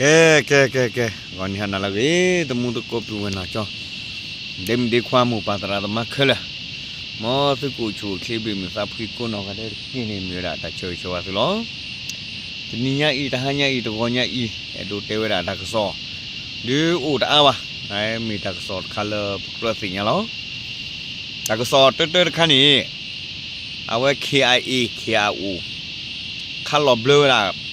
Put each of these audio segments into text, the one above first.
ကဲ ကဲ ကဲ ကဲ ဂီၤနံၤဟါနၤလၢအဂ့ၤ သမူသကိးပုၢ်ဝဲၢ်နီၢ်ကၠီ ဒ့မုၣ်ဒ့ခွါ မိၢ်ပၢ်သရၣ်သမါခဲလၢာ်, မ်သုကအိၣ်ဆူၣ်အိၣ်ချ့ဘၣ်မုာ်သးဖှံကိးနီၢ်ဂၤဒဲးတက့ၢ်န့ၣ် မ့ၢ်ဝဲဒၣ်တၢ်ဆၢဂ့ၤဆၢဝါသုလီၤ. တနံၤညါအံၤ တဟါညါအံၤ တဂီၤညါအံၤ အဲၣ်ဒိးတဲဝဲဒၣ်တၢ်ကစီၣ် ဒုးအိၣ်တအါဘၣ်, မ့ၢ်တၢ်ကစီၣ်တခါလၢပကြၢးသ့ၣ်ညါလီၤ. တၢ်ကစီၣ်တၢတၢတခါန့ၣ် အဝဲ ခ့ၣ်အါအ့ၣ် ခ့ၣ်အါအိၣ် ခးလီၤဘျၢဝဲဒၣ်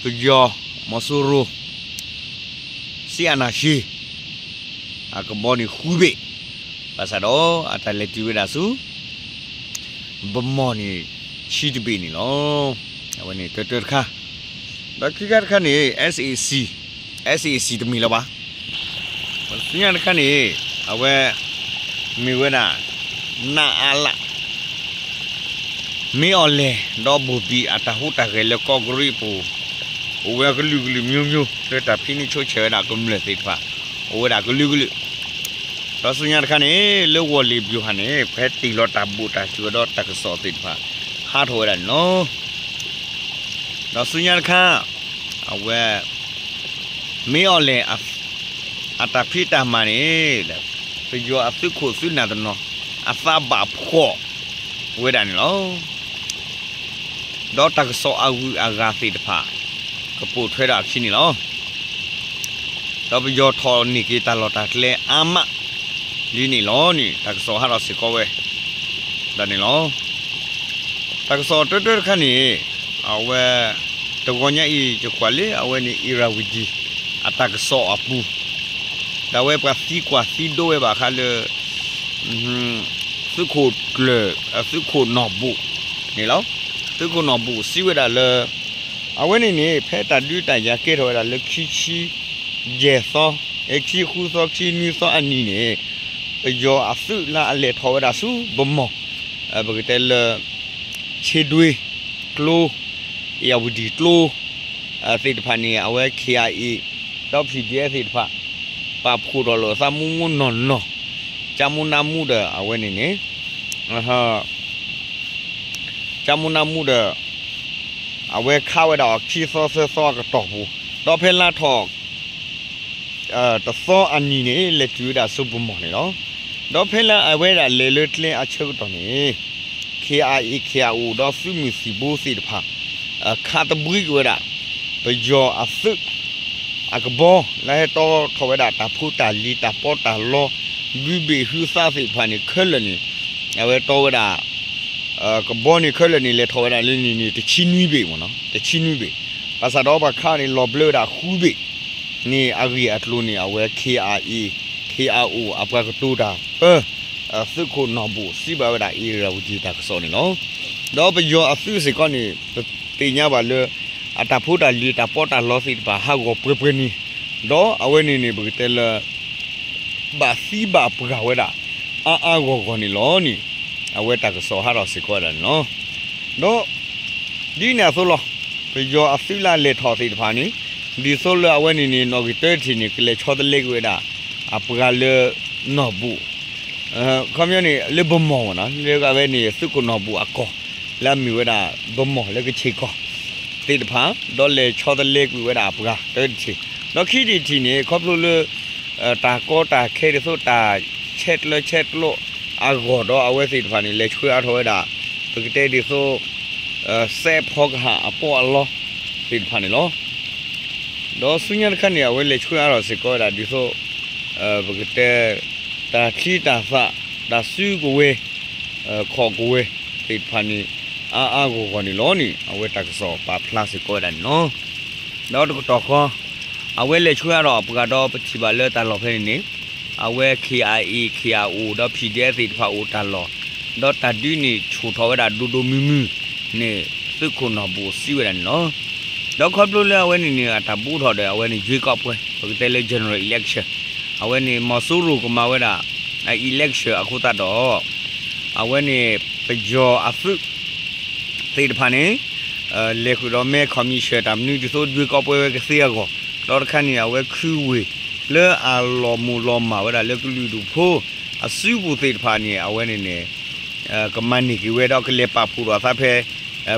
ပယီၤမီၤစိရိၤ စံးအနၢ်ရှ့ အကဘီန့ၣ်ဃုဘ့ၣ်, ဘၣ်ဆၣ်ဒီးအတၢ်လဲၤတုၤဝဲဒၣ်ဆူ ဗမီၢ်န့ၣ် ဆံတဘ့ၣ်န့ၣ်လီၤ. အဝဲန့ၣ်တၢတၢတခါ, ဒီးခံခါတခါန့ၣ် SAC, SAC တမ့ၢ်လၢၤဘၣ်. ဆူညါတခါန့ၣ် အဝဲ မ့ၢ်ဝဲဒၣ် နအလ မ့ၢ်အီၤလဲၣ် ဒီးဘိၣ်ဘံၣ်အတၢ်ဟူးတၢ်ဂဲၤလၢကီၢ်ကရံးပူၤ အိၣ်ဝဲကလုာ်ကလုာ်မျိုးမျိုး လၢတၢ်ဖံးန့ၢ်ဆိဆဲးဝဲဒၣ်ကမျၢၢ်သ့ၣ်တဖၣ် အိၣ်ဝဲဒၣ်ကလုာ်ကလုာ်, ဒီးဆူညါတခါန့ၣ် လၢဝီၢ်လ့ၣ်ဘျူၤဟၣ်န့ၣ် ပဟဲတ့ၢ်လီၤတၢ်ဘိၣ်တၢ်စၢၤဒီးတၢ်ကစီၣ်သ့ၣ်တဖၣ် ဟးထီၣ်ဝဲဒၣ်န့ၣ်လီၤ. ဒီးဆူညါတခါ အဝဲ မ့ၢ်အီၤလဲၣ် အတၢ်ဖံးတၢ်မၤန့ၣ် ပယီၤအသုးခိၣ်သုးနၢ်တနီၤ အသးဘၣ်ဖှီၣ်ဝဲဒၣ်န့ၣ်လီၤ. ဒီးတၢ်ကစီၣ်အဂုၤအဂၤသ့ၣ်တဖၣ် ကပိာ်ထွဲဒီးအခံန့ၣ်လီၤ. ဒီးပယီၤထီၣ်န့ၢ်က့ၤတၢ်လီၢ်တၢ်ကျဲအါမး လံန့ၣ်လီၤန့ၣ် တၢ်ကစီၣ်ဟးထီၣ်စ့ၢ်ကီးဝဲဒၣ်န့ၣ်လီၤ. တၢ်ကစီၣ်တၢတၢတခါန့ၣ် အဝဲ တဂီၤညါအံၤ ယကွၢ်လၢအဝဲန့ၣ် အ့ရၤဝတံၤ အတၢ်ကစီၣ်အပူၤ ဒ်ဝဲပှၤသံကွၢ်သံဒိးဝဲဘၣ်ဃးလၢ သုးခိၣ်ကျၢၢ် သုးခိၣ်နီၢ်ဘူၣ်န့ၣ်လီၤ. သုးခိၣ်နီၢ်ဘူၣ်စံးဝဲဒၣ်လၢ အဝဲန့ၣ်န့ၣ် ဖဲတၢ်ဒုးတၢ်ယၤကဲထီၣ်ဝဲဒၣ်လၢခံဆံယဲၢ်သီ ခံဆံဃုသီ ခံဆံနွံသီအနံၤန့ၣ် ပယီၤအသုးလၢအလဲၤထီၣ်ဝဲဒၣ်ဆူဗမီၢ် ပကတဲလၢ ဆ့ဒွ့ကျိ အ့ရဝတံၤကျိ သ့ၣ်တဖၣ်န့ၣ် အဝဲ ခ့ၣ်အါအ့ၣ် ဒီး PDF သ့ၣ်တဖၣ် ပာ်ဖှိၣ်ထီၣ်လိာ်အသးမူမူနီၢ်နီၢ် ကၠါမူနါမူဒီး အဝဲန့ၣ်န့ၣ် ကၠါမူနါမူဒီး အဝဲခးဝဲဒၣ်အီၤခံသီသၢသီအကတီၢ်ပူၤ ဒီးဖဲလါထီၣ် တသီအနံၤန့ၣ် လဲၤတုၤဝဲဒၣ်ဆူဗမီၢ်န့ၣ်လီၤ. ဒီးဖဲလၢအဝဲဒၣ်လဲၤလၢကျဲအဆၢကတီၢ်န့ၣ် ခ့ၣ်အါအ့ၣ် ခ့ၣ်အါအိၣ် ဒီးသုးမုၢ်သံၣ်ဘိသ့ၣ်တဖၣ် ခးသဘှံးက့ၤဝဲဒၣ် ပယီၤအသုး အကဘီ လၢဟဲတီထီၣ်ဝဲဒၣ်တၢ်ဖိတၢ်လံၤတၢ်ပီးတၢ်လီ ဘုဘ့ၣ်ဟုသးသ့ၣ်တဖၣ်န့ၣ် ခဲလၢာ်န့ၣ် အဝဲတီဝဲဒၣ် ကဘီန့ၣ်ခဲလၢာ်န့ၣ် လဲၤထီၣ်ဝဲဒၣ်လၢန့ၣ်န့ၣ် တဆံနွံဘ့ၣ်မ့ၢ်နီၤ တဆံနွံဘ့ၣ်, ဘၣ်ဆၣ်ဒီးပှၤခးန့ၣ်လီၤဘျၢဝဲဒၣ်ဃုဘ့ၣ်န့ၣ် အဂ့ၢ်အကျိၤန့ၣ် အဝဲ ခ့ၣ်အါအ့ၣ် ခ့ၣ်အါအိၣ် အပှၤကတိၤတၢ်ပၢ သုးခိၣ်နီၢ်ဘူၣ် စံးဘၣ်ဝဲဒၣ် အ့ရၤဝတံၤတၢ်ကစီၣ်န့ၣ်လီၤ. ဒီးပယီၤအသုးစ့ၢ်ကီးန့ၣ် ပသ့ၣ်ညါဘၣ်လၢ အတၢ်ဖိတၢ်လံၤတၢ်ပီးတၢ်လီသ့ၣ်တဖၣ်ဟးဂီၤပှဲၤပှဲၤန့ၣ်, ဒီးအဝဲန့ၣ်န့ၣ် ပကတဲလၢ ဘၣ်သံဘၣ်ပှၢ်ဝဲဒၣ် အါအါဂီၢ်ဂီၢ်န့ၣ်လီၤန့ၣ် အဝဲတၢ်ကစီၣ်ဟးထီၣ်စ့ၢ်ကီးဝဲဒၣ်န့ၣ်လီၤ. ဒီး ဒ်န့ၣ်အသိးလီၤ. ပယီၤအသုးလၢအလဲၤထီၣ်သ့ၣ်တဖၣ်န့ၣ် ဒ်သိးလၢအဝဲန့ၣ်န့ၣ် နီၣ်ဂံၢ်တၢတထံၣ်န့ၣ် ကလဲၤဆီတလဲက့ၤဝဲဒၣ် အပှၤလၢနီၢ်ဘူၣ် ခီပညီန့ၣ် လၢဗမီၢ်မ့ၢ်နီၤ လၢအဝဲန့ၣ် သုးခိၣ်နီၢ်ဘူၣ်အကီၢ် လၢအမ့ၢ်ဝဲဒၣ် ဗမီၢ်လၢကဆ့ၣ်ကီၢ်သ့ၣ်တဖၣ် ဒီးလဲၤဆီတလဲကွံာ်ဝဲဒၣ်အပှၤတၢတထံၣ်, ဒီးခံထံၣ်တထံၣ်န့ၣ် ခီဖျိလၢ တၢ်ကီတၢ်ခဲဒ်သိးတၢ်ဆဲးကျၢဆဲးကျိးအဂီၢ်ဒီးအဝဲသ့ၣ်တဖၣ်န့ၣ် လဲၤဆှၢအါထီၣ်ဝဲဒၣ် ပကတဲဒ်သိး စဲးဖီကဟၣ်အပီးအလီသ့ၣ်တဖၣ်န့ၣ်လီၤ. ဒီးဆူညါတခါန့ၣ် အဝဲလဲၤဆှၢအါထီၣ်စ့ၢ်ကီးဝဲဒၣ်ဒ်သိး ပကတဲ တၢ်ချံတၢ်သၣ် တၢ်စုကဝဲၤ ခိးကဝဲၤသ့ၣ်တဖၣ်န့ၣ် အါအါဂီၢ်ဂီၢ်န့ၣ်လီၤန့ၣ် အဝဲတၢ်ကစီၣ်ပာ်ဖျါစ့ၢ်ကီးဝဲဒၣ်န့ၣ်လီၤ. ဒီးတကတီၢ်ဃီ အဝဲလဲၤဆှၢအါထီၣ်အပှၤဒီးပထံၣ်ဘၣ်လၢတၢ်လီၢ်ဖဲန့ၣ်န့ၣ် အဝဲ ခ့ၣ်အါအ့ၣ် ခ့ၣ်အါအိၣ် ဒီး PDF သ့ၣ်တဖၣ်အိၣ်တၢ်လီၢ် ဒီးတၢ်ဒုးန့ၣ်ဆူၣ်ထီၣ်ဝဲဒၣ်ဒိၣ်ဒိၣ်မုၢ်မုၢ်န့ၣ် သုးခိၣ်နီၢ်ဘူၣ်စံးဝဲဒၣ်န့ၣ်လီၤ. ဒီးခီဖျိလၢအဝဲန့ၣ်န့ၣ် အတၢ်ဘူးထီၣ်ဒီး အဝဲန့ၣ် ရွေးကောက်ပွဲ ပကတဲလၢ general election အဝဲန့ၣ် မီၤစိရိၤကမၤဝဲဒၣ် election အဃိသတးဒီး အဝဲန့ၣ် ပယီၤအသုး သ့ၣ်တဖၣ်န့ၣ် လဲၤဃုာ်ဒီးမဲ commission တၢ်မနုၤဒ်သိး ရွေးကောက်ပွဲ ဝဲကသ့အဂီၢ်, ဒီးတခါန့ၣ် အဝဲခုဝ့ၢ်လၢအလီၤမုၢ်လီၤမၢ်ဝဲဒၣ်လၢကလုာ်ဒူၣ်ဖိအစုပူၤသ့ၣ်တဖၣ်န့ၣ် အဝဲန့ၣ်န့ၣ် ကမၤန့ၢ်က့ၤဝဲဒီးကလဲၤပာ်ဖှိၣ်ဒီးအသးဖဲ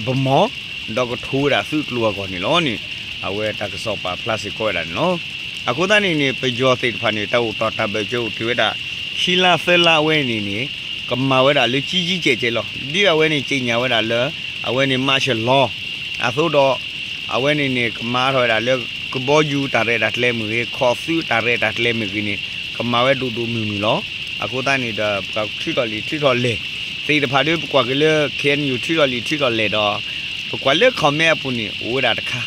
ဗမီၢ် ဒီးကထိဝဲဒၣ်သုးကျိၤအဂီၢ်န့ၣ်လီၤန့ၣ်, အဝဲတၢ်ကစီၣ်ပာ်ဖျါစ့ၢ်ကီးဝဲဒၣ်န့ၣ်လီၤ. အဃိသတးန့ၣ်န့ၣ် ပယီၤသ့ၣ်တဖၣ်န့ၣ် တၢ်အိၣ်တီၢ်တၢ်ဘၢၣ်စၢၤအိၣ်တ့ၢ်ဝဲဒၣ် ခံလါသၢလါအဝဲန့ၣ်န့ၣ် ကမၤဝဲဒၣ်လၢကံကံကဲးကဲးလီၤ. ဒ်အဝဲန့ၣ် ကြေညာဝဲဒၣ်လၢ အဝဲန့ၣ် martial law အသိးဒီး အဝဲန့ၣ်န့ၣ် ကမၤထီၣ်ဝဲဒၣ်လၢ ကဘီယူၤတၢ်ရဲၣ်တၢ်ကျဲၤမ့ၢ်ဂ့ၤ, ခီၣ်သုးတၢ်ရဲၣ်တၢ်ကျဲၤမ့ၢ်ဂ့ၤန့ၣ် ကမၤဝဲဒိၣ်ဒိၣ်မုၢ်မုၢ်လီၤ. အဃိသတးန့ၣ်ဒီး ပှၤထုးထီၣ်လံာ်ထုးထီၣ်လဲၢ်သ့ၣ်တဖၣ်ဒီး ပကွၢ်က့ၤလၢ ခ့ၣ်အဲၣ်ယူၣ် ထုးထီၣ်လံာ်ထုးထီၣ်လဲၢ်ဒီး ပကွၢ်လၢ comment အပူၤန့ၣ် အိၣ်ဝဲဒၣ်တခါ,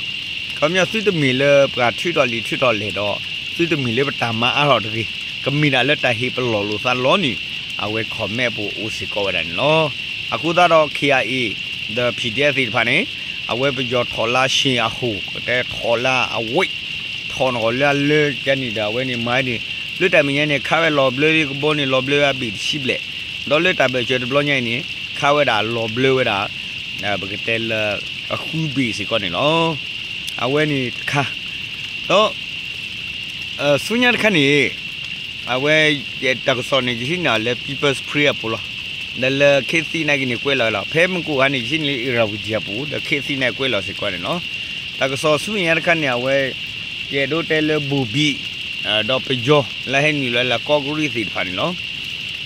ခီပညီသုတမ့ၢ်လၢပှၤထုးထီၣ်လံာ်ထုးထီၣ်လဲၢ်ဒီး သုတမ့ၢ်လၢပတၢ်မၤအါထီၣ်တဂ့ၤ, ကမ့ၢ်ဒၣ်လၢတၢ်ဟ့ၣ်ပလီၢ်လိာ်သးလီၤန့ၣ် အဝဲ comment အပူၤအိၣ်စ့ၢ်ကီးဝဲဒၣ်န့ၣ်လီၤ. အဃိသတးဒီး ခ့ၣ်အဲၣ်ယူၣ် ဒီး ဖံၣ်ဒံၣ်အၣ် သ့ၣ်တဖၣ်န့ၣ် အဝဲပယီၤထီၣ်လၢဆ့ၣ်အဟိၣ် ကတဲထီၣ်လၢအဝ့ၢ် ထီၣ်နဂီၢ်လၢအလၢကန့ၣ်ဒီး အဝဲန့ၣ်မၤန့ၣ် လၢတၢ်မဲာ်ညါန့ၣ် ခးဝဲလီၤဘျၢလံ ကဘီန့ၣ် လီၤဘျၢဝဲအဘ့ၣ်တဆံဘျဲၣ်, ဒီးလၢတၢ်ဘၢၣ်စၢၤတဘျီညါအံၤန့ၣ် ခးဝဲဒၣ်လီၤဘျၢဝဲဒၣ် ပကတဲလၢ အဃုဘ့ၣ်စ့ၢ်ကီးန့ၣ်လီၤ. အဝဲန့ၣ်တခါ ဒီး ဆူညါတခါန့ၣ် အဝဲ တၢ်ကစီၣ်န့ၣ် ယဟံးန့ၢ်အီၤလၢ People's Spring အပူၤလီၤ. ဒီးလၢခ့သံနာ်က့န့ၣ် ကွဲးလီၤဝဲလီၤ. ဖဲမုၢ်ကအိၣ်ခါန့ၣ် ယဟံးန့ၢ်လၢ Irrawaddy အပူၤ ဒီးခ့သံနာ်က့ကွဲးလီၤစ့ၢ်ကီးန့ၣ်လီၤ. တၢ်ကစီၣ်ဆူညါတခါန့ၣ် အဝဲ ယအဲၣ်ဒိးတဲလၢ ဘူၣ်ဘံၣ် ဒီးပယီၤ လၢဟဲနုာ်လီၤလၢကီၢ်ကရံၣ်သ့ၣ်တဖၣ်န့ၣ်လီၤ.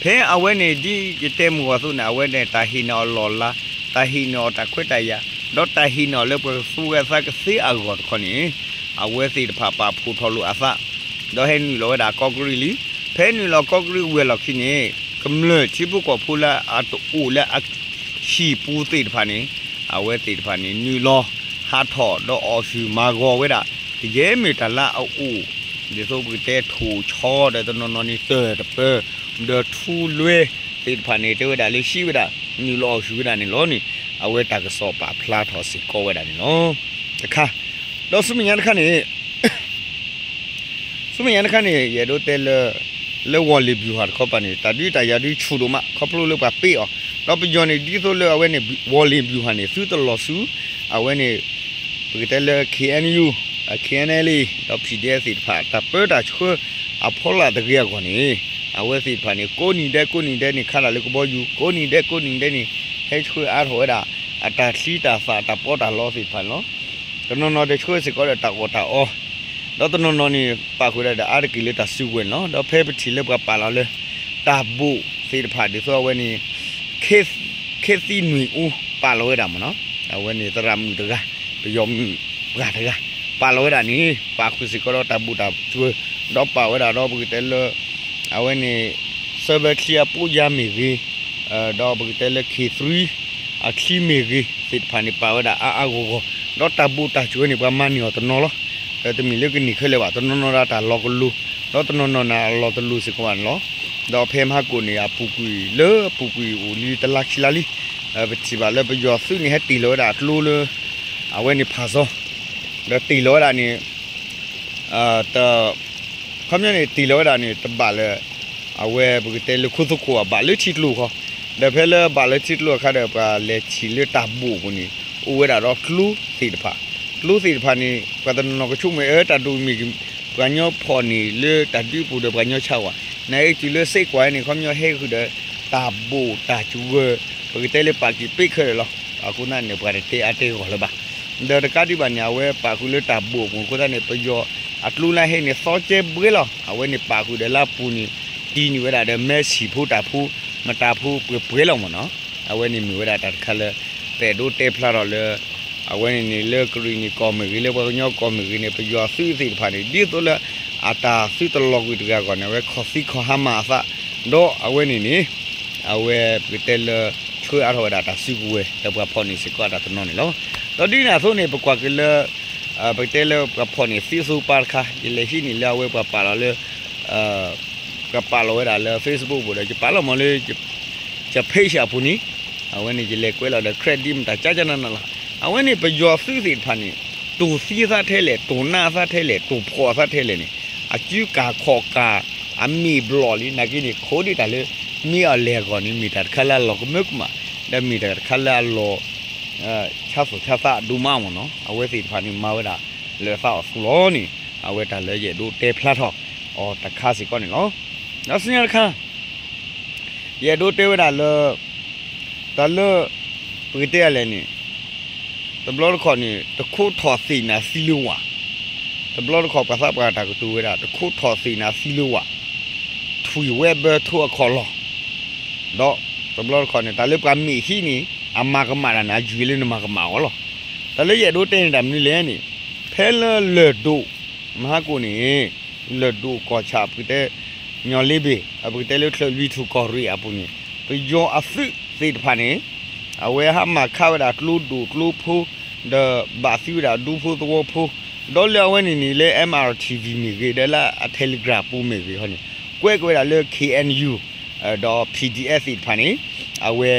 ဖဲအဝဲန့ၣ် ဒ်ယတဲမုၢ်ဂီၢ်အသိးန့ၣ် အဝဲန့ၣ် တၢ်ဟ့ၣ်န့ၢ်အီၤလီၢ်လၤ, တၢ်ဟ့ၣ်န့ၢ်အီၤတၢ်ခွဲးတၢ်ယာ်, ဒီးတၢ်ဟ့ၣ်န့ၢ်အီၤလၢပှၤသူဝဲသးကသ့အဂီၢ်တခီန့ၣ် အဝဲသ့ၣ်တဖၣ်ပာ်ဖှိၣ်ထီၣ်လိာ်အသး ဒီးဟဲနုာ်လီၤဝဲဒၣ်ကီၢ်ကရံၣ်လံ. ဖဲနုာ်လီၤကီၢ်ကရံၣ်ဝံၤအလီၢ်ခံန့ၣ် ကမျၢၢ်ထံဖိကီၢ်ဖိလၢအတအိၣ်လၢအ ဟံၣ်ပူၤသ့ၣ်တဖၣ်န့ၣ် အဝဲသ့ၣ်တဖၣ်န့ၣ် နုာ်လီၤဟးထီၣ်ဒီးအီၣ်ဆူၣ်မၤဂီၤဝဲဒၣ် ကယဲၢ်မ့ၢ်တၢ်လၢအအိၣ် ဒ်သိးပကတဲထိၣ်ဆီဒီးတနီၤနီၤန့ၣ် တၢၢ်တပၢၢ် ဒီးထူလွဲသ့ၣ်တဖၣ်န့ၣ် တဲဝဲဒၣ်လၢဟံးဝဲဒၣ် နုာ်လီၤအီၣ်ဆူၣ်ဝဲဒၣ်န့ၣ်လီၤန့ၣ် အဝဲတၢ်ကစီၣ်ပာ်ဖျါထီၣ်စ့ၢ်ကီးဝဲဒၣ်န့ၣ်လီၤ. တခါ ဒီးဆူမဲာ်ညါတခါန့ၣ် ဆူမဲာ်ညါတခါန့ၣ် ယအဲၣ်ဒိးတဲလၢ လၢဝီၢ်လ့ၣ်ဘျူၤဟၣ်တခီပၤန့ၣ် တၢ်ဒုးတၢ်ယၤဒုးဆူၣ်ဒိၣ်မး ခီဖျိလၢပှၤပ့ၢ်အီၤ, ဒီးပယီၤန့ၣ် ဒ်သိးလၢအဝဲန့ၣ် ဝီၢ်လ့ၣ်ဘျူၤဟၣ်န့ၣ် သုတလီၤဆူ အဝဲန့ၣ် ပကတဲလၢ ခ့ၣ်အဲၣ်ယူၣ် ခ့ၣ်အဲၣ်ယူၣ် ဒီး ဖံၣ်ဒံၣ်အၣ် သ့ၣ်တဖၣ် တၢ်ပၢတၢ်ဆှၢအဖီလာ်တဂ့ၤအဂီၢ်န့ၣ် အဝဲသ့ၣ်တဖၣ်န့ၣ် ကိးနံၤဒဲးကိးနံၤဒဲးန့ၣ် ခးတၢ်လၢကဘီယူၤ ကိးနံၤဒဲးကိးနံၤဒဲးန့ၣ် ဟဲဆှၢအါထီၣ်ဝဲဒၣ် အတၢ်ချံတၢ်သၣ်တၢ်ပီးတၢ်လီသ့ၣ်တဖၣ်န့ၣ်လီၤ. တနီၤနီၤတဆှၢစ့ၢ်ကီးဒီးတၢ်အီၣ်တၢ်အီ ဒီးတနီၤနီၤန့ၣ် ပာ်ဃုာ်ဒီးအါတက့ၢ်လၢတၢ်စုကဝဲၤန့ၣ်လီၤ. ဒီးဖဲပထံၣ်လၢပှၤပာ်လီၤလၢ တၢ်ဘိၣ်သ့ၣ်တဖၣ် ဒ်သိးအဝဲန့ၣ် ခ့သံနွံအူ ပာ်လီၤဝဲဒၣ်မ့ၢ်နီၤ, အဝဲန့ၣ်သရၣ်မုၣ်တဂၤ ပယီၤမုၣ်ပှၢ်တဂၤ ပာ်လီၤဝဲဒၣ်န့ၣ် ပာ်ဃုာ်စ့ၢ်ကီးဒီးတၢ်ဘိၣ်တၢ်စှၢၤ ဒီးပာ်ဝဲဒၣ်ဒီးပကတဲလၢ အဝဲန့ၣ် ဆၢဘၢချံအပီးယၢ်မ့ၢ်ဂ့ၤ, ဒီးပကတဲလၢ ခ့ၣ်သရံ အချံမ့ၢ်ဂ့ၤသ့ၣ်တဖၣ်န့ၣ် ပာ်ဝဲဒၣ်အါအါဂီၢ်ဂီၢ်, ဒီးတၢ်ဘိၣ်တၢ်စှၢၤန့ၣ် ပှၤမၤန့ၢ်အီၤတနီၤလီၤ. ဒီးတမ့ၢ်လၢကန့ၢ်ခဲလၢာ်ဘၣ်, တနီၤနီၤဒၣ်တၢ်လီၤကလိၤ, ဒီးတနီၤနီၤန့ၣ်အလီၤတလိၤစ့ၢ်ကီးဘၣ်န့ၣ်လီၤ. ဒီးဖဲမဟါကိၣ်န့ၣ် အပူၤကွံာ်လၢအပူၤကွံာ်အိၣ်လံတလါခံလါလံ, ပထံၣ်ဘၣ်လၢပယီၤသုးန့ၣ် ဟဲတ့ၢ်လီၤဝဲဒၣ်အကျိလၢ အဝဲန့ၣ်ဖးစီ, ဒီးတ့ၢ်လီၤဝဲဒၣ်န့ၣ် တ ခီပညီန့ၣ် တ့ၢ်လီၤဝဲဒၣ်န့ၣ် တဘၣ်လၢ အဝဲပကတဲလၢခိၣ်သကိးအဘၣ်လၢထံကျိခီ, ဒီးဖဲလၢဘၣ်လၢထံကျိအခါဒီး ပှၤလဲၤထံၣ်လၢတၢ်ဘိၣ်အပူၤန့ၣ် အိၣ်ဝဲဒၣ်ဒီးကျိသ့ၣ်တဖၣ်, ကျိသ့ၣ်တဖၣ်န့ၣ် ပှၤတနီၤနီၤကဆိကမိၣ် အၢ တၢ်ဒိၣ်မ့ၢ် ပှၤကညီဖီၣ်န့ၢ်လၢတၢ်ဒုးအပူၤဒီးပှၤကညီဆါဝဲ, နာ်က့တုၤလၢစ့ၢ်ကီးန့ၣ် ခီပညီဟဲဃုာ်ဒီး တၢ်ဘိၣ်တၢ်စှၢၤ ပကတဲလၢပာ်ကံၣ်ပ့းခဲလၢာ်လီၤ. အဃိသတးန့ၣ် ပှၤတတဲအါတဲဂီၢ်လၢၤဘၣ်. ဒီးတကးဒံးဘၣ်န့ၣ် အဝဲပာ်ဃုာ်လၢတၢ်ဘိၣ်အပူၤအဃိသတးန့ၣ် ပယီၤအကျိလၢဟဲန့ၣ် သီကဲဘှဲလီၤ. အဝဲန့ၣ်ပာ်ဃုာ်ဒီးလၢအပူၤန့ၣ် တံၢ်န့ၢ်ဝဲဒၣ်ဒီး မဲးစံၣ်ဖိတၢ်ဖိ မတၤဖိပှဲၤပှဲၤလီၤမ့ၢ်နီၤ. အဝဲန့ၣ်မ့ၢ်ဝဲဒၣ်တၢ်တခါလၢ ပအဲၣ်ဒိးတဲဖျါထီၣ်လၢ အဝဲန့ၣ်န့ၣ် လၢကရံၣ်နံၣ်ကီၢ်မ့ၢ်ဂ့ၤ လၢပှၤကညီကီၢ်မ့ၢ်ဂ့ၤန့ၣ် ပယီၤသုးသ့ၣ်တဖၣ်န့ၣ် ဒ်သိးလၢ အတၢ်သုတလီၤကွံာ်တဂၤအဂီၢ်န့ၣ် အဝဲခီၣ်သံခီၣ်ဟါမၢ်အသး, ဒီးအဝဲန့ၣ်န့ၣ် အဝဲပကတဲလၢ ဆှၢအါထီၣ်ဝဲဒၣ်တၢ်စုကဝဲၤ ဒီးပှၤဖီၣ်န့ၢ်စ့ၢ်ကီးအတၢ်တနီၤန့ၣ်လီၤ. ဒီးဒ်န့ၣ်အသိးန့ၣ် ပကွၢ်က့ၤလၢ ပကတဲလၢပှၤဖီၣ်န့ၢ်သုးအသိးပာ်တခါ ယလဲၤဟံးန့ၢ်လၢအဝဲပှၤပာ်လီၤလၢ ပှၤပာ်လီၤဝဲဒၣ်လၢ Facebook ပူၤဒီး ယပာ်လီၤမ့ၢ်လၢ ယ page အပူၤန့ၣ် အဝဲန့ၣ်ယလဲၤကွဲးလီၤဒီး credit မတၤကကနနလီၤ. အဝဲန့ၣ်ပယီၤသုးသ့ၣ်တဖၣ်န့ၣ် တိၢ်သံအသးထဲလဲၣ် တိၢ်နးအသးထဲလဲၣ် တိၢ်ဖှီၣ်အသးထဲလဲၣ်န့ၣ် အစုကၢ်ခီၣ်ကၢ် အမ့ၢ်ဘျီၣ်လံ နာ်က့န့ၣ် ခိးဒံးတၢ်လၢ မ့ၢ်အီၤလဲၤအဂီၢ်န့ၣ် မ့ၢ်တၢ်တခါလၢအလီၤကမၢကမၣ် ဒီးမ့ၢ်တၢ်တခါလၢအလီၤ ဆါသိၣ်ဆါသးဒိၣ်မးမ့ၢ်နီၤ. အဝဲသ့ၣ်တဖၣ်န့ၣ် မၤဝဲဒၣ်လၢအသးအီၤသူလီၤန့ၣ် အဝဲတၢ်လၢယအဲၣ်ဒိးတဲဖျါထီၣ်အီၤတခါစ့ၢ်ကီးန့ၣ်လီၤ. ဒီးဆူညါတခါ ယအဲၣ်ဒိးတဲဝဲဒၣ်လၢ တၢ်လၢ ပကတဲအလဲၣ်န့ၣ် တဘျီတခီၣ်န့ၣ် တခိးထီၣ်သ့ၣ်နၤသံလၢဝၣ်, တဘျီတခီၣ်ပှၤသးပှၢ်တၢ်ကတိၤဝဲဒၣ် တခိးထီၣ်သ့ၣ်နၤသံလၢဝၣ်, ထွံၣ်ဝဲဘၢထိၣ်အခီၣ်လီၢ်, ဒီးတဘျီတခီၣ်န့ၣ် တၢ်လၢပှၤမ့ၢ်ဟံးန့ၣ် အမၤကမၣ်တၢ်န့ၣ် အယုၢ်လၢနမၤကမၣ်အီၤလီၤ. တၢ်လၢယအဲၣ်ဒိးတဲန့ၣ်တၢ်မနုၤလဲၣ်န့ၣ်, ဖဲလၢလၢၢ်ဒိၣ် မဟါကိၣ်န့ၣ် လၢၢ်ဒိၣ်ကီၢ်ဆၣ် ပကတဲ ညီလ့ဘ့ၣ် ပကတဲလၢချၢၣ်လွံၢ်ထူၣ်ကီၢ်ရ့ၣ်အပူၤန့ၣ် ပယီၤအသုးသ့ၣ်တဖၣ်န့ၣ် အဝဲဟးမၤခးဝဲဒၣ်ကျိဒိၣ်ကျိဖိ ဒီးဘၣ်သံဝဲဒၣ်ဒူဖိသဝီဖိ, ဒီးလၢအဝဲန့ၣ်န့ၣ် လၢ M R T V မ့ၢ်ဂ့ၤ ဒီးလၢအ Telegram ပူၤမ့ၢ်ဂ့ၤဟီန့ၣ် ကွဲးက့ၤဝဲဒၣ်လၢ K N U ဒီး P D F သ့ၣ်တဖၣ်န့ၣ် အဝဲ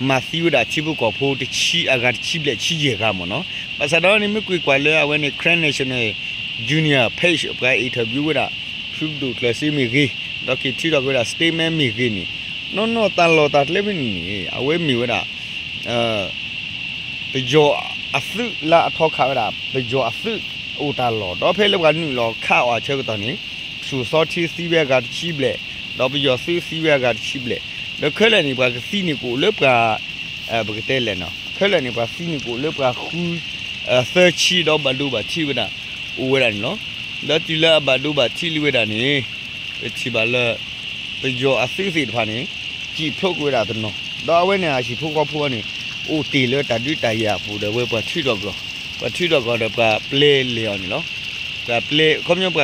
မၤသံဝဲဒၣ်ထံဖိကီၢ်ဖိတဆံ အဂၤတဆံဘျဲၣ်ဆံယဲၢ်ဂၤမ့ၢ်နီၤ. ဘၣ်ဆၣ်ဒီးန့ၣ် မ့ၢ်ကွၢ်ကွၢ်လၢအဝဲန့ၣ် Karen National Union page ပှၤ interview ဝဲဒၣ် ဖုဒိၣ်ကျၢၢ်စ့မ့ၢ်ဂ့ၤ, ဒီးက့ၤထံၣ်ထီၣ်က့ၤဝဲဒၣ် statement မ့ၢ်ဂ့ၤန့ၣ်, နီၢ်နီၢ်တၢ်လီၢ်တၢ်ကျဲဖဲန့ၣ်န့ၣ် အဝဲမ့ၢ်ဝဲဒၣ် ပယီၤအသုးလၢအထီခးဝဲဒၣ် ပယီၤအသုးအိၣ်တၢ်လီၢ်, ဒီးဖဲလၢပှၤနုာ်လီၤခးအီၤအဆၢကတီၢ်န့ၣ် ဆူၣ်သီထံသံဝဲအဂၤတဆံဘျဲၣ်, ဒီးပယီၤသုးသံဝဲအဂၤတဆံဘျဲၣ်, ဒီးခဲလၢာ်န့ၣ် ပှၤကသံန့ၣ်ကအိၣ်လၢပှၤ ပကတဲလဲၣ်နီၤ, ခဲလၢာ်န့ၣ် ပှၤသံန့ၣ်ကအိၣ်လၢပှၤဃု သၢဆံ ဒီးဘၣ်ဒိဘၣ်ထံးဝဲဒၣ် အိၣ်ဝဲဒၣ်န့ၣ်လီၤ. ဒီးတုၤလၢအဘၣ်ဒိဘၣ်ထံးလံဝဲဒၣ်န့ၣ် ပထံၣ်ဘၣ်လၢ ပယီၤအသုးသ့ၣ်တဖၣ်န့ၣ် စံၣ်ဖျိးကွံာ်ဝဲဒၣ်တနီၤ, ဒီးအဝဲန့ၣ်အဟံၣ်ဖိဃီဖိန့ၣ် အိၣ်တ့ၢ်လၢတၢ်ဒုးတၢ်ယၤအပူၤဒီးဝဲပှၤထုးထီၣ်ကီၢ်, ပှၤထုးထီၣ်ကီၢ်ဒီးပှၤပျဲလဲၤအီၤန့ၣ်လီၤ. ပှၤပျဲ ခီပညီပှၤကတဲာ်ကတီၤအီၤန့ၣ်လီၤ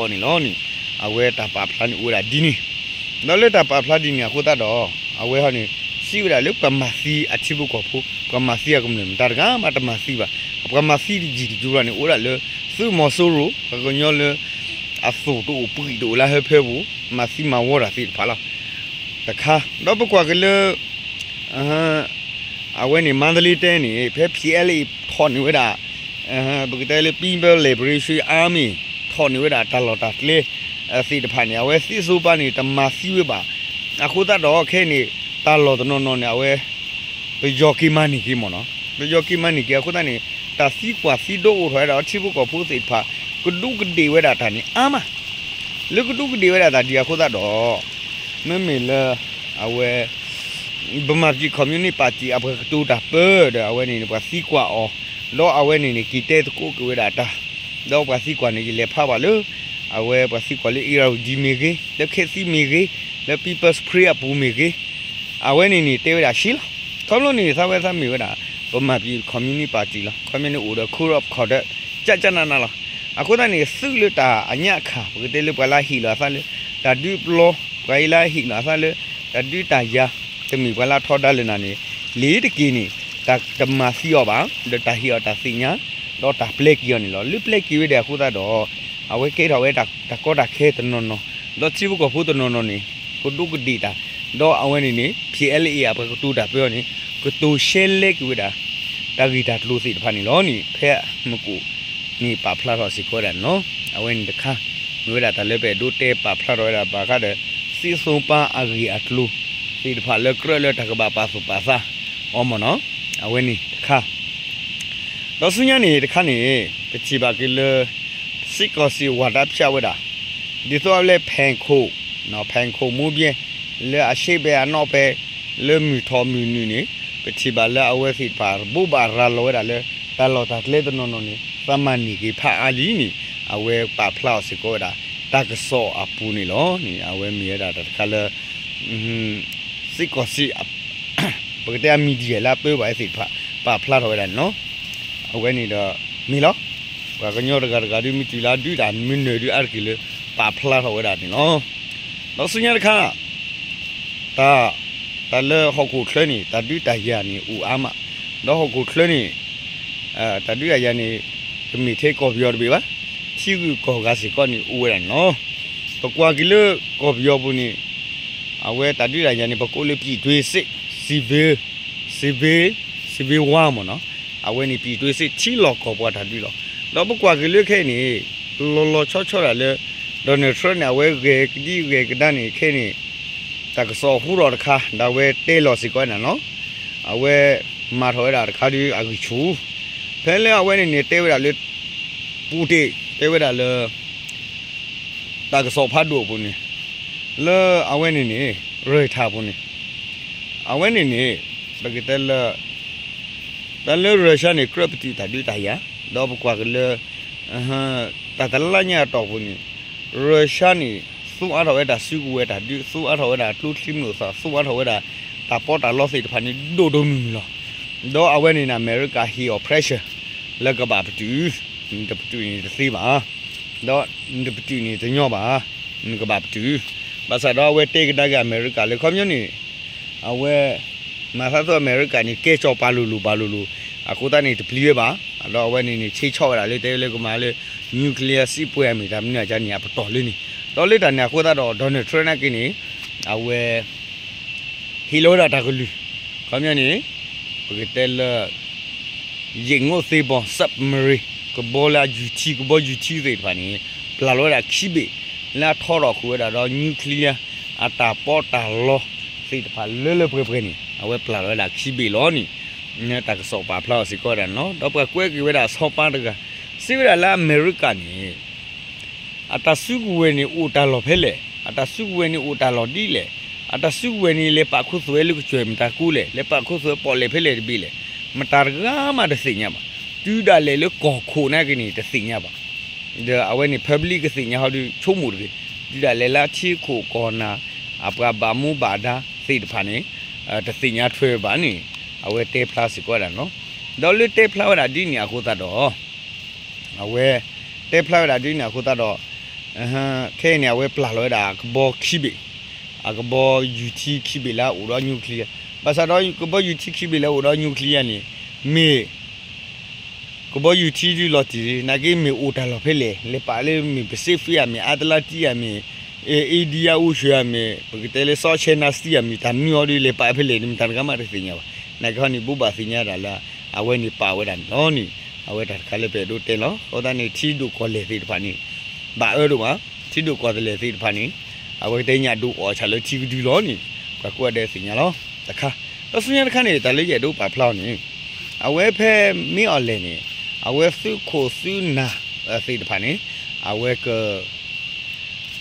န့ၣ်, အဝဲတၢ်ပာ်ဖျါန့ၣ်အိၣ်ဝဲဒၣ်ဒ်န့ၣ်, ဒီးလၢတၢ်ပာ်ဖျါဒ်န့ၣ်အဃိသတးဒီး အဝဲဟီန့ၣ် စံးဝဲဒၣ်လၢပှၤမၤသံအထံဖိကီၢ်ဖိ, ပှၤမၤသံအကမျၢၢ် မတၤတဂၤမးတမၤသံဘၣ်, ပှၤမၤသံတယံာ်တယုာ်လီၤန့ၣ် အိၣ်ဒၣ်လၢ သုးမီၤစိရိၤ ပှၤကညီလၢ အသိၣ်တအိၣ်ပှံၣ်တအိၣ်လၢဟၢဖၢပူၤ မၤသံမၤဝီတၢ်သ့ၣ်တဖၣ်လီၤ. တခါ ဒီးပကွၢ်က့ၤလၢ အဝဲန့ၣ် မန္တလေးတိုင်းန့ၣ် ဖဲ P L A ထီၣ်န့ၢ်ဝဲဒၣ် ပကတဲလၢ People's Liberation Army ထီၣ်န့ၢ်ဝဲဒၣ်တၢ်လီၢ်တၢ်ကျဲ သ့ၣ်တဖၣ်န့ၣ် အဝဲသံၣ်စိပၤန့ၣ် တမၤသံဝဲဘၣ်. အဃိသတးဒီးခဲအံၤန့ၣ် တၢ်လီၢ်တနီၤနီၤန့ၣ် အဝဲ ပယီၤက့ၤမၤန့ၢ်က့ၤမ့ၢ်နီၤ, ပယီၤက့ၤမၤန့ၢ်က့ၤအဃိသတးန့ၣ် တၢ်သံကွၢ်သံဒိအိၣ်ထီၣ်ဝဲဒၣ်ဒီးထံဖိကီၢ်ဖိသ့ၣ်တဖၣ် ကဒူးကဒ့ၣ်ဝဲဒၣ်တၢ်န့ၣ်အါမး, လၢကဒူးကဒ့ၣ်ဝဲဒၣ်တၢ်ဒ်အဃိသတးဒီး မ့မ့ၢ်လၢ အဝဲ ဗမာပြည် communist party အပှၤကတိၤတၢ်ပၢဒီး အဝဲန့ၣ်န့ၣ် ပှၤသံကွၢ်အီၤ, ဒီးအဝဲန့ၣ်န့ၣ် က့ၤတဲသကိးက့ၤဝဲဒၣ်တၢ်, ဒီးပှၤသံကွၢ်န့ၣ် ယလဲၤဖးဘၣ်လၢ အဝဲပှၤသံကွၢ်လၢ အ့ရဝတီ မ့ၢ်ဂ့ၤ, လၢ ခေတ်သစ် မ့ၢ်ဂ့ၤ, လၢ People's Spring အပူၤမ့ၢ်ဂ့ၤ, အဝဲန့ၣ်န့ၣ် တဲဝဲဒၣ်ဆံးလီၤ. ခီဖျိန့ၣ် သးဝဲသးမ့ၢ်ဝဲဒၣ် ဗမာပြည် communist party လီၤ. ခီဖျိန့ၣ်အိၣ်ဒီး code of conduct ကၠၢ်ကၠၢ်နးနးလီၤ. အဃိသတးန့ၣ် သုးလၢတၢ်အညၣ်ခါ ပကတဲလၢပှၤလၢဟ့ၣ်လီၤအသးလၢ တၢ်ဒုးပျီ, ပှၤအံၤလၢဟ့ၣ်လီၤအသးလၢ တၢ်ဒုးတၢ်ယၤ, တမ့ၢ်ပှၤလၢထီဒါလၢနၤန့ၣ် လ့ၤတက့ၢ်န့ၣ် တၢ်တမၤသံအီၤဘၣ်, ဒီးတၢ်ဟ့ၣ်အီၤတၢ်သ့ၣ်ညါ, ဒီးတၢ်ပျဲက့ၤအီၤန့ၣ်လီၤ. လၢပျဲက့ၤဝဲဒၣ်အဃိသတးဒီး အဝဲကဲထီၣ်ဝဲတၢ်ကီတၢ်ခဲတနီၤနီၤ, ဒီးထံဖိကီၢ်ဖိတနီၤနီၤန့ၣ် ကဒူးကဒ့ၣ်တၢ်, ဒီးအဝဲန့ၣ်န့ၣ် P L A အပှၤကတိၤတၢ်ပၢအီၤန့ၣ် ကတိၤရှဲလဲက့ၤဝဲဒၣ် တၢ်ဂ့ၢ်တၢ်ကျိၤသ့ၣ်တဖၣ်န့ၣ်လီၤန့ၣ် ဖဲမုၢ်ကိၣ်န့ၣ် ပာ်ဖျါထီၣ်စ့ၢ်ကီးဝဲဒၣ်န့ၣ်လီၤ. အဝဲန့ၣ်တခါ မ့ၢ်ဝဲဒၣ်တၢ်လၢပအဲၣ်ဒိးတဲပာ်ဖျါထီၣ်ဝဲဒၣ်ဘၣ်ဃးဒီး သံၣ်စိပၤအဂ့ၢ်အကျိၤသ့ၣ်တဖၣ်လၢကြၢးလၢတၢ်ကဘၣ်ပာ်သူၣ်ပာ်သးအီၤမ့ၢ်နီၤ, အဝဲန့ၣ်တခါ ဒီးဆူညါန့ၣ်တခါန့ၣ် ပထံၣ်ဘၣ်က့ၤလၢ စ့ၢ်ကီးစံးဝၤတၢ်ဖၠးဝဲဒၣ် ဒ်သိးအဝဲလၢ ဖဲၣ်ခိၣ်, ဖဲၣ်ခိၣ်မူဘျဲ လၢအရှေ့ဖဲအနောက်ဖဲ လၢမုၢ်ထီၣ်မုၢ်နုာ်န့ၣ် ပထံၣ်ဘၣ်လၢအဝဲသ့ၣ်တဖၣ် ဘိးဘၣ်ရၤလီၤဝဲဒၣ်လၢ တၢ်လီၢ်တၢ်ကျဲတနီၤနီၤန့ၣ် သးမၤန့ၢ်က့ၤဖးအါလံန့ၣ် အဝဲပာ်ဖျါအီၤစ့ၢ်ကီးဝဲဒၣ် တၢ်ကစီၣ်အပူၤန့ၣ်လီၤန့ၣ် အဝဲမ့ၢ်ဝဲဒၣ်တၢ်တခါလၢ စ့ၢ်ကီးစံး ပကတဲအ media လၢအပၢဘၣ်သ့ၣ်တဖၣ် ပာ်ဖျါထီၣ်ဝဲဒၣ်န့ၣ်လီၤ. အဝဲန့ၣ်ဒီး မ့ၢ်လီၤ. ပှၤကညီတဂၤတဂၤဒုး မ့ၢ်တုၤလၢအဒုးတၢ်မ့ၢ်နၢၤဒုးအါတက့ၢ်လၢ ပာ်ဖျါထီၣ်ဝဲဒၣ်န့ၣ်လီၤ. ဒီးဆူညါတခါ တၢ် တၢ်လၢဟီၣ်ခိၣ်ချၢန့ၣ် တၢ်ဒုးတၢ်ယၤန့ၣ်အိၣ်အါမး, ဒီးဟီၣ်ခိၣ်ချၢန့ၣ် တၢ်ဒုးတၢ်ယၤန့ၣ် တမ့ၢ်ထဲကီၢ်ပယီၤတဘ့ၣ်ဘၣ်, ထံဂုၤကီၢ်ဂၤစ့ၢ်ကီးန့ၣ်အိၣ်ဝဲဒၣ်န့ၣ်လီၤ. ပကွၢ်က့ၤလၢကီၢ်ပယီၤပူၤန့ၣ် အဝဲတၢ်ဒုးတၢ်ယၤန့ၣ် ပကိးလၢ ပြည်တွင်းစစ်, civil, civil, civil war မ့ၢ်နီၤ, အဝဲန့ၣ် ပြည်တွင်းစစ် ထံလီၢ်ကီၢ်ပှၤတၢ်ဒုးလီၤ. ဒီးပကွၢ်က့ၤလၢခဲအံၤန့ၣ် လီၤလီၤဆီဆီဒၣ်လၢ Donald Trump န့ၣ် အဝဲဂဲၤကဒံဂဲၤကဒါန့ၣ် ခဲအံၤန့ၣ် တၢ်ကစီၣ်ဟူထီၣ်တခါ ဒီးအဝဲတဲလီၤစ့ၢ်ကီးဝဲဒၣ်န့ၣ်လီၤ. အဝဲမၤထီၣ်ဝဲဒၣ်တခါဒုးအဂံၢ်ဆူၣ်, ဖဲလၢအဝဲန့ၣ်န့ၣ် တဲဝဲဒၣ်လၢ Putin တဲဝဲဒၣ်လၢ တၢ်ကစီၣ်ဖးဒိၣ်အပူၤန့ၣ် လၢအဝဲန့ၣ်န့ၣ် Reuters အပူၤန့ၣ် အဝဲန့ၣ်န့ၣ် ပကတဲလၢ တၢ်လၢရၢၡါန့ၣ် ကြၢးပတုာ်တၢ်ဒုးတၢ်ယၤ, ဒီးပကွၢ်က့ၤလၢ တၢ်တလါညါအတီၢ်ပူၤန့ၣ် ရၢၡါန့ၣ် သူအါထီၣ်ဝဲဒၣ်စုကဝဲၤတၢ်ဒုး, သူအါထီၣ်ဝဲဒၣ်ကျိချံမျိာ်သၣ်, သူအါထီၣ်ဝဲဒၣ် တၢ်ပီးတၢ်လီသ့ၣ်တဖၣ်န့ၣ် ဒိၣ်ဒိၣ်မုၢ်မုၢ်လီၤ. ဒီးအဝဲန့ၣ်န့ၣ် အမဲရကၤဟ့ၣ်အီၤ pressure လၢကဘၣ်ပတုာ်, နတပတုာ်န့ၣ်တသ့ဘၣ်, ဒီးနတပတုာ်န့ၣ်တညီဘၣ်, နကဘၣ်ပတုာ်. ဘၣ်ဆၣ်ဒီးအဝဲတဲကဒါက့ၤအမဲရကၤလၢ ခီပညီန့ၣ် အဝဲ မၤသးသိးအမဲရကၤန့ၣ် ကဲစီၤပၤလိၤလိၤဘၣ်လိၤလိၤ, အဃိသတးန့ၣ် တပျံၤဝဲဘၣ်. ဒီးအဝဲန့ၣ်န့ၣ် ဆ့ဆီၣ်ဝဲဒၣ်လၢတဲလၢကမၤလၢ nuclear စံးပှဲၤအမ့ၢ်တၢ်မနုၤအကါန့ၣ် အပတီၢ်လၢန့ၣ်, ဒီးလၢတၢ်န့ၣ်အဃိသတးဒီး Donald Trump နာ်က့န့ၣ် အဝဲ ဟ့ၣ်လီၤဝဲဒၣ်တၢ်ကလုၢ်, ခီပညီန့ၣ် ပကတဲလၢ ယံာ်ငိၣ်သ့ဘီ submarine ကဘီလၢအယူၤထံ ကဘီယူၤထံ သ့ၣ်တဖၣ်န့ၣ် ပျၢ်လီၤဝဲဒၣ်ခံဘ့ၣ် လၢအထီထီၣ်ဃုာ်ဝဲဒၣ်ဒီး nuclear အတၢ်ပီးတၢ်လီသ့ၣ်တဖၣ်လၢလၢပှဲၤပှဲၤန့ၣ် အဝဲပျၢ်လီၤဝဲဒၣ်ခံဘ့ၣ်လီၤန့ၣ် တၢ်ကစီၣ်ပာ်ဖျါအီၤစ့ၢ်ကီးဝဲဒၣ်န့ၣ်လီၤ. ဒီးပှၤကွဲးက့ၤဝဲဒၣ်အဆီပၤတဂၤ စံးဝဲဒၣ်လၢအမဲရကၤန့ၣ် အတၢ်စုကဝဲၤန့ၣ်အိၣ်တၢ်လီၢ်ဖဲလဲၣ်, အတၢ်စုကဝဲၤန့ၣ်အိၣ်တၢ်လီၢ်ဒ်လဲၣ်, အတၢ်စုကဝဲၤန့ၣ် လဲၤပာ်ခူသူၣ်ဝဲလၢကစၢၢ်မတၤကိလဲၣ်, လဲၤပာ်ခူသူၣ်ဝဲပီၣ်လဲၣ်ဖဲလဲၣ်တဘ့ၣ်လဲၣ်, မတၤတဂၤမးတသ့ၣ်ညါဘၣ်. တုၤဒၣ်လဲာ်လၢကီၢ်ခိၣ်နာ်က့န့ၣ် တသ့ၣ်ညါဘၣ်. ဒီးအဝဲန့ၣ် public ကသ့ၣ်ညါဟီဒီး ဆိကမိၣ်တဂ့ၤ, တုၤဒၣ်လဲာ်လၢထံခိၣ်ကီၢ်နၢ် အပှၤဘၣ်မူဘၣ်ဒါသ့ၣ်တဖၣ်န့ၣ် တသ့ၣ်ညါထွဲဘၣ်န့ၣ် အဝဲတဲဖျါစ့ၢ်ကီးဝဲဒၣ်န့ၣ်လီၤ. ဒီးလၢတဲဖျါဝဲဒၣ်ဒ်န့ၣ်အဃိသတးဒီး အဝဲ တဲဖျါဝဲဒၣ်ဒ်န့ၣ်အဃိသတးဒီး ခဲအံၤန့ၣ် အဝဲပျၢ်လီၤဝဲဒၣ်ကဘီခံဘ့ၣ်, အကဘီယူၤထံခံဘ့ၣ်လၢအအိၣ်ဒီး nuclear, ဘၣ်ဆၣ်ဒီးကဘီယူၤထံခံဘ့ၣ်လၢအအိၣ်ဒီး nuclear န့ၣ် မ့ၢ် ကဘီယူၤထံဒုးလီၤတံၢ် နာ်က့မ့ၢ်အိၣ်တၢ်လီၢ်ဖဲလဲၣ်, လဲၤပာ်လၢမ့ၢ် Pacific ဧါ, မ့ၢ် Atlantic ဧါ, မ့ၢ် Indian Ocean ဧါ, မ့ၢ် ပကတဲလၢ South China Sea ဧါ, မ့ၢ်တၢ်မနုၤအီၤဒီး လဲၤပာ်ဖဲလဲၣ်န့ၣ် မတၤတဂၤမးတသ့ၣ်ညါဘၣ်. နာ်က့ဟီန့ၣ် ဘိးဘၣ်သ့ၣ်ညါဒၣ်လၢ အဝဲန့ၣ်ပာ်ဝဲဒၣ်န့ၣ်လီၤန့ၣ် အဝဲတၢ်တခါလၢပအဲၣ်ဒိးတဲလီၤ. အဃိသတးန့ၣ် ထံဒိၣ်ကီၢ်လဲၢ်သ့ၣ်တဖၣ်န့ၣ် ဘၣ်အၢဒိၣ်မး, ထံဒိၣ်ကီၢ်လဲၢ်သ့ၣ်တဖၣ်န့ၣ် အဝဲကတဲညၣ်ဒိၣ်အီၣ်ဆၣ်လၢထံကဒုလီၤန့ၣ် ပှၤကိးဂၤဒဲးသ့ၣ်ညါလီၤ. တခါ, ဒီးဆူညါတခါန့ၣ် တၢ်လၢယအဲၣ်ဒိးပာ်ဖျါအီၤန့ၣ် အဝဲဖဲမ့ၢ်အီၣ်လဲၣ်န့ၣ် အဝဲသုးခိၣ်သုးနၢ်သ့ၣ်တဖၣ်န့ၣ် အဝဲက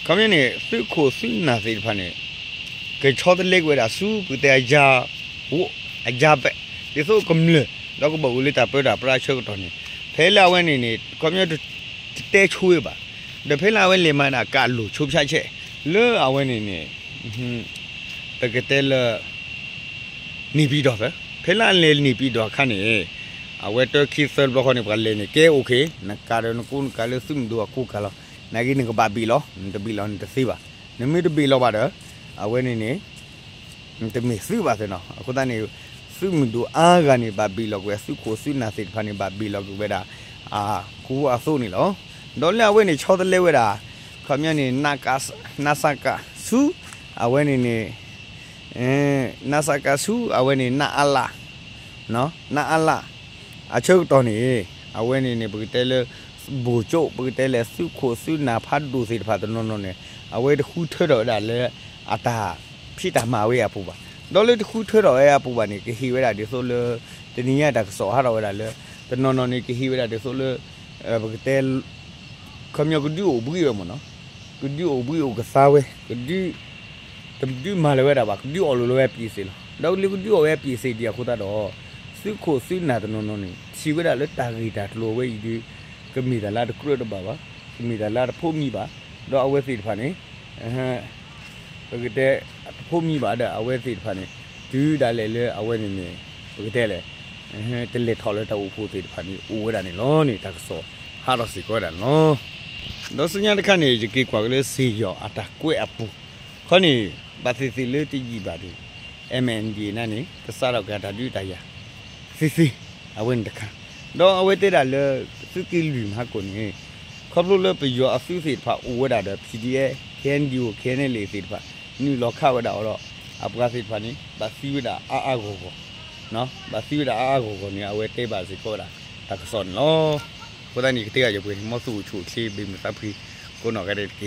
ခီပညီန့ၣ် သုးခိၣ်သုးနၢ်သ့ၣ်တဖၣ်န့ၣ် ကဆီတလဲက့ၤဝဲဒၣ်ဆူ ပကတဲအယၤ အယၤပဲာ် ဒ်သိးကမျၢၢ် ဒီးကဘၣ်အိၣ်လၢတၢ်ပၢတၢ်ပြးအဆၢကတီၢ်န့ၣ် ဖဲလၢအဝဲန့ၣ်န့ၣ် ခီပညီတတဲဆိဝဲဘၣ်, ဒီးဖဲလၢအဝဲလဲၤမၤဒၣ်ကးလိာ်ဆိဖၠါဆဲး လၢအဝဲန့ၣ်န့ၣ် ပကတဲလၢ န့ၢ်ပံၤဒီးသၢ ဖဲလၢအလဲၤန့ၢ်ပံၤဒီးအခါန့ၣ် အဝဲတၢခံသၢတဘျီဃီန့ၣ် ပှၤလဲၤန့ၣ် ကဲအိၣ်ခ့ နကးဒီးနကိးနကးလၢသုးမုၢ်ဒိၣ်အကိးကးလီၤ. နာ်က့နကဘၣ်ဘ့ၣ်လီၤ, နတဘ့ၣ်လီၤန့ၣ်တသ့ဘၣ်. နမ့ၢ်တဘ့ၣ်လီၤဘၣ်ဒီး အဝဲန့ၣ်န့ၣ် တမ့ၢ်သုးဘၣ်သ့ၣ်နီၤ. အဃိသတးန့ၣ် သုးမုၢ်ဒိၣ်အါဂၤန့ၣ် ဘၣ်ဘ့ၣ်လီၤက့ၤဝဲ သုးခိၣ်သုးနၢ်သ့ၣ်တဖၣ်န့ၣ် ဘၣ်ဘ့ၣ်လီၤက့ၤဝဲဒၣ် အခိအသိးန့ၣ်လီၤ. ဒီးလၢအဝဲန့ၣ်ဆီတလဲဝဲဒၣ် ခီပညီန့ၣ် နစက ဆူ အဝဲန့ၣ်န့ၣ် နစက ဆူ အဝဲန့ၣ် နအလ နအလ အဆၢကတီၢ်န့ၣ် အဝဲန့ၣ်န့ၣ် ပကတဲလၢ ဘိၣ်ကၠိ ပကတဲလၢသုးခိၣ်သုးနၢ်ဖးဒိၣ်သ့ၣ်တဖၣ်တနီၤနီၤန့ၣ် အဝဲတဃုထၢထီၣ်ဝဲဒၣ်လၢ အတၢ်ဖံးတၢ်မၤဝဲအပူၤဘၣ်. ဒီးလၢတဃုထၢထီၣ်ဝဲအပူၤဘၣ်န့ၣ် ကဟ့ၣ်ဝဲဒၣ်ဒ်သိးလၢ တနံၤညါတၢ်ကစီၣ်ဟးထီၣ်ဝဲဒၣ်လၢ တနီၤနီၤန့ၣ် ကဟ့ၣ်ဝဲဒၣ်ဒ်သိးလၢ ပကတဲ ခီပညီကဒုးအိၣ်ဘှံးဝဲမ့ၢ်နီၤ, ကဒုးအိၣ်ဘှံးအိၣ်ကသါဝဲ ကဒုး တဒုးမၤလၢၤဝဲဒၣ်ဘၣ်, ကဒုးအီၣ်လိာ်လၢၤဝဲအပျ့ၤစ့ၢ်လီၤ. ဒီးလၢကဒုးအီၣ်ဝဲအပျ့ၤစ့ၢ်ဒံးအဃိသတးဒီး သုးခိၣ်သုးနၢ်တနီၤနီၤန့ၣ် ထံၣ်ဝဲဒၣ်လၢတၢ်ဂ့ၢ်တၢ်ကျိၤအဝဲအံၤဒီး ကမ့ၢ်တၢ်လၢတကြၢးတဘၣ်ဘၣ်, ကမ့ၢ်တၢ်လၢတဖိးမံဘၣ်, ဒီးအဝဲသ့ၣ်တဖၣ်န့ၣ် ပကတဲ တဖိးမံဘၣ်ဒီးအဝဲသ့ၣ်တဖၣ်န့ၣ် တုၤဒၣ်လဲာ်လၢအဝဲန့ၣ်န့ၣ် ပကတဲလဲၣ် တလဲၤထီၣ်လၢတၢ်အိၣ်ဖှိၣ်သ့ၣ်တဖၣ်န့ၣ် အိၣ်ဝဲဒၣ်န့ၣ်လီၤန့ၣ် တၢ်ကစီၣ်ဟးထီၣ်စ့ၢ်ကီးဝဲဒၣ်န့ၣ်လီၤ. ဒီးဆူညါတခါန့ၣ် ယက့ၤကွၢ်က့ၤလၢစ့ၢ်ယီၢ်အတၢ်ကွဲးအပူၤ ခီန့ၣ် ဘၣ်သ့ၣ်သ့ၣ်လၢတယံာ်ဘၣ်ဒီး MNDAA န့ၣ် ကစးထီၣ်က့ၤတၢ်ဒုးတၢ်ယၤ သ့သ့ အဝဲန့ၣ်တခါ, ဒီးအဝဲတဲဒၣ်လၢ သုးက့လွံၢ်မဟါကိၣ်န့ၣ် ခီဖျိလၢပယီၤအသုးသ့ၣ်တဖၣ်အိၣ်ဝဲဒၣ်ဒီး PDF, KNDO, KNLA သ့ၣ်တဖၣ် နုာ်လီၤခးဝဲဒၣ်အီၤဒီး အပှၤသ့ၣ်တဖၣ်န့ၣ် ဘၣ်သံဝဲဒၣ်အါအါဂီၢ်ဂီၢ်, ဘၣ်သံဝဲဒၣ်အါအါဂီၢ်ဂီၢ်န့ၣ် အဝဲတဲဘၣ်စ့ၢ်ကီးဝဲဒၣ် တၢ်ကစီၣ်န့ၣ်လီၤ. အဃိသတးန့ၣ် ကတဲဂၤယပှဲၤန့ၣ် မ်သုအိၣ်ဆူၣ်အိၣ်ချ့ ဘၣ်မုာ်သးဖှံ ကိးနီၢ်ဂၤဒဲးတက့ၢ်.